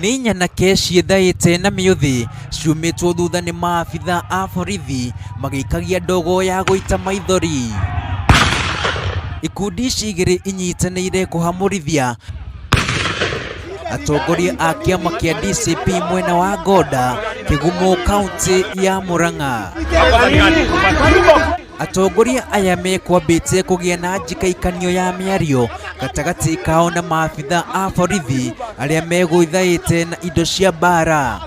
Nĩ nyanake ciĩthaĩte na mĩũthĩ ciumĩtwo thutha nĩ maabitha a borithi magĩikagia ndogo ya gũita maithori. Ikundi ici igĩrĩ inyitanĩire kũhamũrithia atongoria a kĩama kĩa DCP mwena wa Gonda, Kĩgumo, kaunti ya Murang'a. Atongoria aya mekwambĩte kũgĩa na njikaikanio ya mĩario gatagatĩ kao na maabitha a borithi arĩa megũithaĩte na indo cia mbara.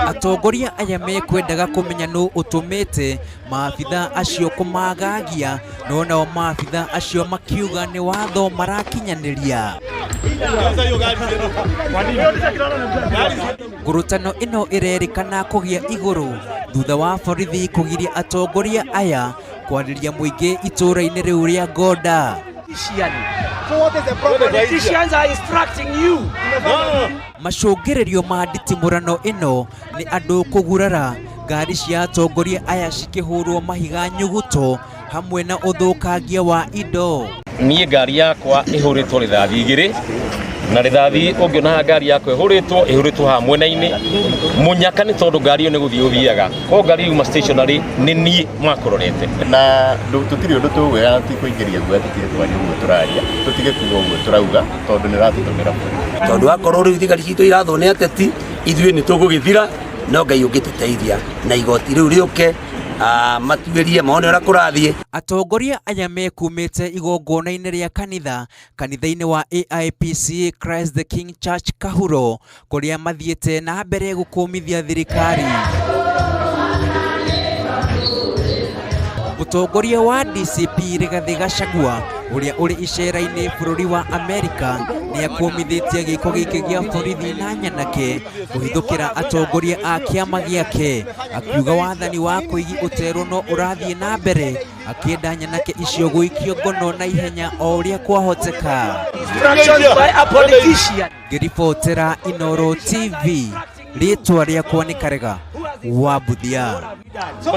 Atongoria aya mekwendaga kũmenya nũ ũtũmĩte maabitha acio kũmagagia, no nao maabitha acio makiuga nĩ watho marakinyanĩria. Ngurutano ĩno ĩrerĩkana kũgĩa igũrũ thutha wa borithi kũgiria atongoria aya kwarĩria mũingĩ itũũra-inĩ rĩu rĩa Gonda. So what is the problem? Politicians are instructing you. Macũngĩrĩrio ma nditimũrano ĩno nĩ andũ kũgurara, ngari cia atongoria aya cikĩhũrwo mahiga nyuguto hamwe na ũthũkangia wa indo. Niĩ ngari yakwa ĩhũrĩtwo rithathi igĩrĩ na rithathi ũngĩona ngari yakwa ĩhũrĩtwo ĩhũrĩtwo haha mwena-inĩ mũnyaka nĩ tondũ ngari ĩyo nĩ gũthiĩ ũthiaga ko ngari yuma stationary nĩ niĩ makũrorete. Na tũtirĩ ũndũ tũgwĩra, tikũingĩria guoya, tũtige kwaria ũguo tũraria, tũtige kuga ũguo tũrauga, tondũ nĩ ũratũtũmĩra bũrũri. Tondũ akorwo rĩu thigari citũ irathwo nĩ ateti, ithuĩ nĩ tũgũgĩthira, no Ngai ũngĩtũteithia na igoti rĩu rĩũke matuĩrie mone ũrĩa kũrathiĩ. Atongoria aya mekumĩte igongona-inĩ rĩa kanitha kanitha-inĩ wa AIPCA Christ the King Church Kahuro, kũrĩa mathiĩte na mbere gũkũmithia thirikari. Mũtongoria wa DCP Rigathĩ Gachagua ũrĩa ũrĩ icera-inĩ bũrũri wa Amerika nĩ akũmithĩtie gĩko gĩkĩ gĩa borithi na nyanake kũhithũkĩra atongoria a kĩama gĩake, akiuga wathani wa kũigi ũterwo no ũrathiĩ na mbere, akĩenda nyanake icio gũikio ngono na ihenya o ũrĩa kwahoteka. Instructions by a politician. Ngĩribotera Inooro TV, rĩtwa rĩakwa nĩ Karega wa Mbuthia. So,